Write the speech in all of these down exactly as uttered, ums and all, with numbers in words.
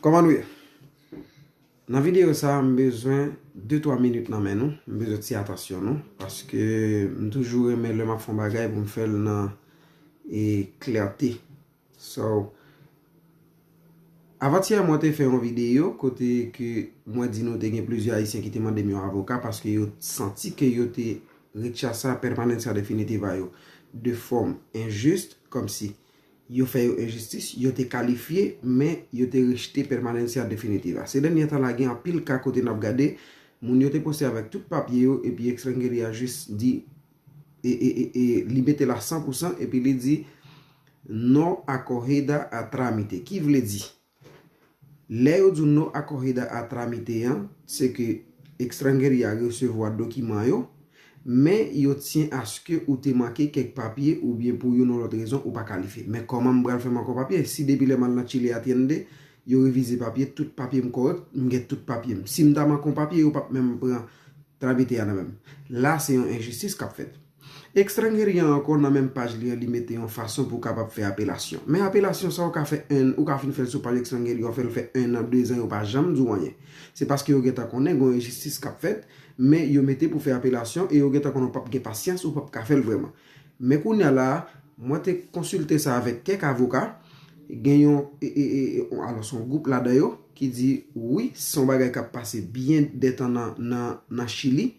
Kòman nou ye? Nan videyo sa a, m bezwen de twa minit nan men nou. M bezwen ti atansyon nou. Paske m toujou renmen lè m ap fè yon bagay pou m fè l nan e klète. So, avantyè, mwen te fè yon videyo kote ke mwen di nou te gen plizyè Ayisyen ki te mande m yon avoka paske yo santi ke yo te rechaza permanencia definitiva yo de fòm enjis, kòmsi yo fè yo enjistis, yo te kalifye, men yo te rejte permanencia definitiva. Ces derniers temps la, gen anpil ka kote n ap gade, moun yo te poste avèk tout papye yo, epi Extranjeria jis di, e, e, e, e, li mete la san pou san, epi li di, "No acogida a trámite." Ki vle di, lè yo di w "no acogida a trámite" an, se ke Extranjeria resevwa dokiman yo, men yo tyen aske ou te manke kèk papye oubyen pou youn ou lòt rezon ou pa kalifye. Men kòman m pral fè m ankò papye? Si depi lè m al nan Chile, atiende, yo revize papye, tout papye m kòrèk, m gen tout papye m. Si m ta manke yon papye, yo p ap menm pran trámite a nan men m. La, se yon enjistis k ap fèt. Extranjeria ankò nan menm paj li an, li mete yon fason pou w kapab fè apelasyon. Men apelasyon sa, ou ka fè en, ou ka fin fè l sou paj Extranjeria, ou fè l fè en an, de zan, yo pa janm di w anyen. Se paske yo gentan konnen gen yon enjistis k ap fèt, men yo mete pou fè apelasyon e yo gentan konnen w p ap gen pasyans, ou p ap ka fè l vrèman. Men kounye a la, mwen te konsilte sa avèk kèk avoka, gen yon, e, e, e, e, alò, se yon gwoup ladan yo ki di, wi, se yon bagay k ap pase byen dètan nan, nan, nan Chili.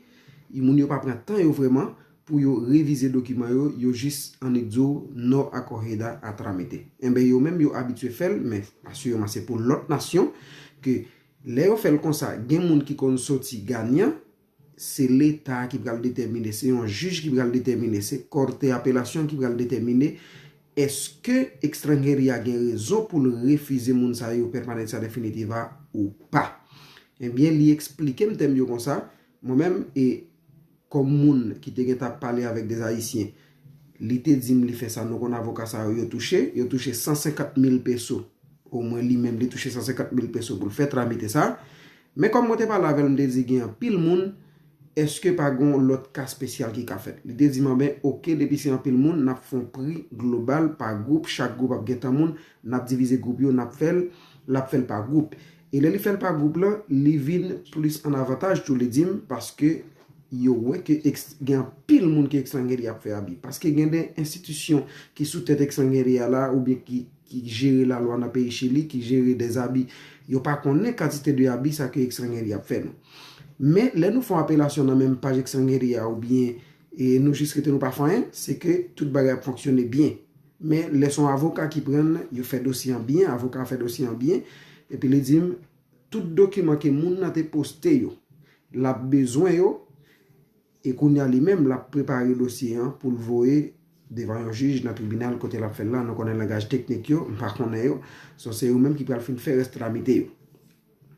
Moun yo pa pran tan yo vrèman pou yo revize dokiman yo, yo jis annik di w "no acogida a trámite". Enben, yo menm yo abitye fè l, men asireman se pou lòt nasyon ke lè yo fè l konsa, gen moun ki konn soti ganyan, se Leta ki pral detèmine, se yon jij ki pral detèmine, se Corte Apelación ki pral detèmine èske Extranjeria gen rezon pou l refize moun sa yo permanencia definitiva ou pa. Ebyen, li eksplike m tèm yo konsa, mwen menm, e kòm moun ki te gentan ap pale avèk de Ayisyen, li te di m li fè sa, nou konn avoka sa yo, yo touche, yo touche san senkant mil peso. Omwen li menm, li touche san senkant mil peso pou l fè tramite sa. Men kòm mwen te pale avè l, m te di gen anpil moun, èske pa gen yon lòt ka espesyal ki ka fèt? Li te di m, anben, oke, depi se anpil moun, n ap fè yon pri global pa gwoup, chak gwoup ap gen tan moun, n ap divize gwoup yo, n ap fè l, l ap fè l pa gwoup. E lè li fè l pa gwoup lan, li vin plis an avantaj tou, li di m, paske yo wè ke eks-, gen anpil moun ke Extranjeria ap fè abi. Paske gen de enstitisyon ki sou tèt Extranjeria la, oubyen ki, ki jere lalwa nan peyi Chili, ki jere de abi. Yo pa konnen kantite de abi sa ke Extranjeria ap fè nou. Men, lè nou fè yon apelasyon nan menm paj Extranjeria oubyen, e nou jis rete nou pa fè anyen, se ke tout bagay ap fonksyone byen. Men, lè se yon avoka ki pran l, yo fè dosye an byen, avoka a fè dosye an byen, epi li di m, tout dokiman ke moun nan te poste yo, l ap bezwen yo, e kounye a li menm, l ap prepare dosye an pou l voye devan yon jij nan tribinal kote l ap fè l la, nou konnen langaj teknik yo, m pa konnen yo, so se yo menm ki pral fin fè rès tramite yo.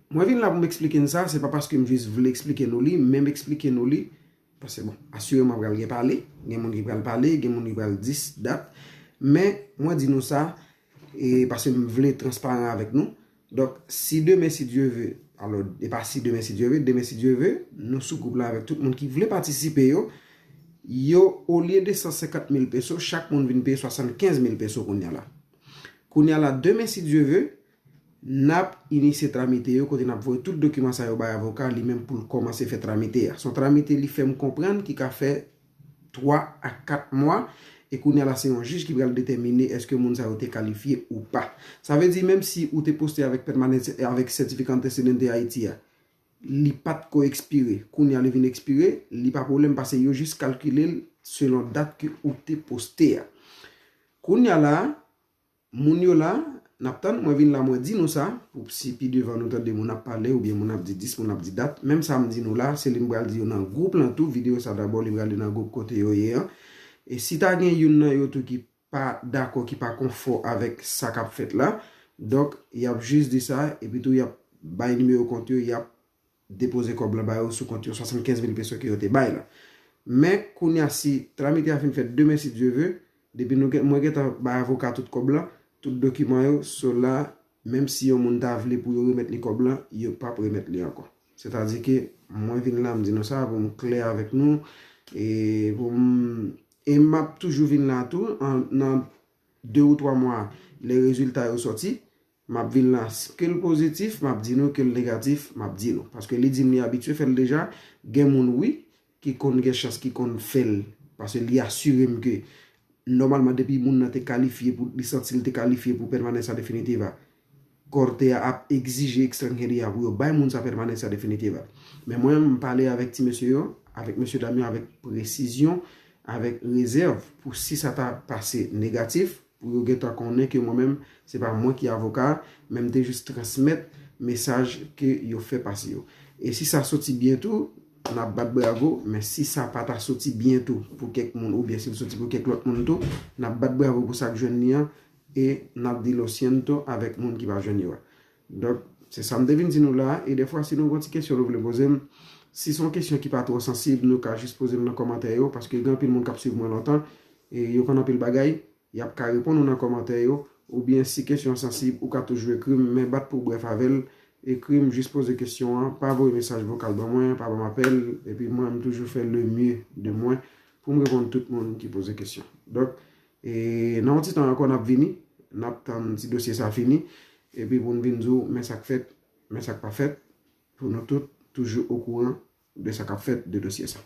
Mwen vin la pou m eksplike n sa, se pa paske m jis vle eksplike nou li, men m eksplike nou li, paske bon, asireman pral gen pale, gen moun ki pral pale, gen moun ki pral di dat, men mwen di nou sa, e paske m vle transparan avèk nou. Donk, si demen, si Dye ve, alò, e pa si demen, si Dye ve, demen, si Dye ve, nou sou gwoup la avèk tout moun ki vle patisipe yo, yo, olye de san senkant mil peso, chak moun vin peye swasannkenz mil peso kounye a la. Kounye a la, demen, si Dye ve, n ap inisye tramite yo, kote n ap voye tout dokiman sa yo bay avoka, li menm pou l kòmanse fè tramite a. Se yon tramite, li fè m konprann, ki ka fè twa a kat mwa, e kounye a la se yon jij ki pral detèmine èske moun sa yo te kalifye ou pa. Sa vle di menm si ou te poste avèk pèmanans, avèk sètifika antecedente Ayiti a, li pa t ko ekspire, kounye a li vin ekspire, li pa pwoblèm paske yo jis kalkile l selon dat ke ou te poste a. Kounye a la, moun yo la, n ap tann, mwen vin la, mwen di nou sa, pou si pi devan nou tande moun ap pale, oubyen moun ap di dis, moun ap di dat, menm sa m di nou la, se li m pral di yo nan gwoup lan tou, videyo sa dabò, li pral li nan gwoup kote yo ye an. E si ta gen youn nan yo tou ki pa dakò, ki pa konfò avèk sa k ap fèt la, donk, y ap jis di sa, epi tou y ap bay nimewo kont yo, y ap depoze kòb lan ba yo sou kont yo, swasannkenz mil peso ke yo te bay la. Men, kounye a, si tramite a fin fèt demen, si Dye ve, depi nou gen, mwen gentan bay avoka tout kòb lan, tout dokiman yo, so la, menm si yon moun ta vle pou yo remèt li kòb lan, yo p ap remèt li ankò. Sètadi ke mwen vin la, m di nou sa pou m klè avèk nou, e pou m, e m ap toujou vin la tou, an, nan de ou twa mwa, lè rezilta yo sòti, M ap vin la, ke l pozitif, m ap di nou, ke l negatif, m ap di nou. Paske li di m li abitye fè l deja, gen moun, wi, ki konn gen chans, ki konn fè l. Paske li asire m ke, nòmalman, depi moun nan te kalifye pou, li santi l te kalifye pou pèmanans sa definitiva, kòte a ap egzije extranjeria pou yo bay moun sa pèmanans sa definitiva. Men mwen, m pale avèk ti mesye yo, avèk mesye dam yo, avèk presizyon, avèk rezèv, pou si sa ta pase negatif, pou yo gentan konnen ke mwen menm, se pa mwen ki avoka, men m te jis transmèt mesaj ke yo fè pase yo. E si sa soti byen tou, n ap bat bravo, men si sa pa ta soti byen tou pou kèk moun, oubyen si l soti pou kèk lòt moun tou, n ap bat bravo pou sa k jwenn li an, e n ap di lo siento avèk moun ki pa jwenn yo a. Donk, se sa m te vin di nou la, e defwa, si nou gen ti kesyon nou vle poze m, si se yon kesyon ki pa twò sansib, nou ka jis poze l nan kòmantè yo, paske gen anpil moun k ap swiv mwen lontan, e yo konn anpil bagay, y ap ka reponn ou nan kòmantè yo, oubyen si kesyon an sansib, ou ka toujou ekri m, men bat pou brèf avè l, ekri m, jis poze kesyon an, pa voye mesaj vokal ban mwen, pa ban m apèl, epi mwen, m toujou fè le mieux de mwen pou m reponn tout moun ki poze kesyon. Donk, e nan yon ti tan ankò, n ap vini, n ap tann ti dosye sa fini, epi pou n vin di w, men sa k fèt, men sa k pa fèt, pou nou tout toujou okouran de sa k ap fèt de dosye sa.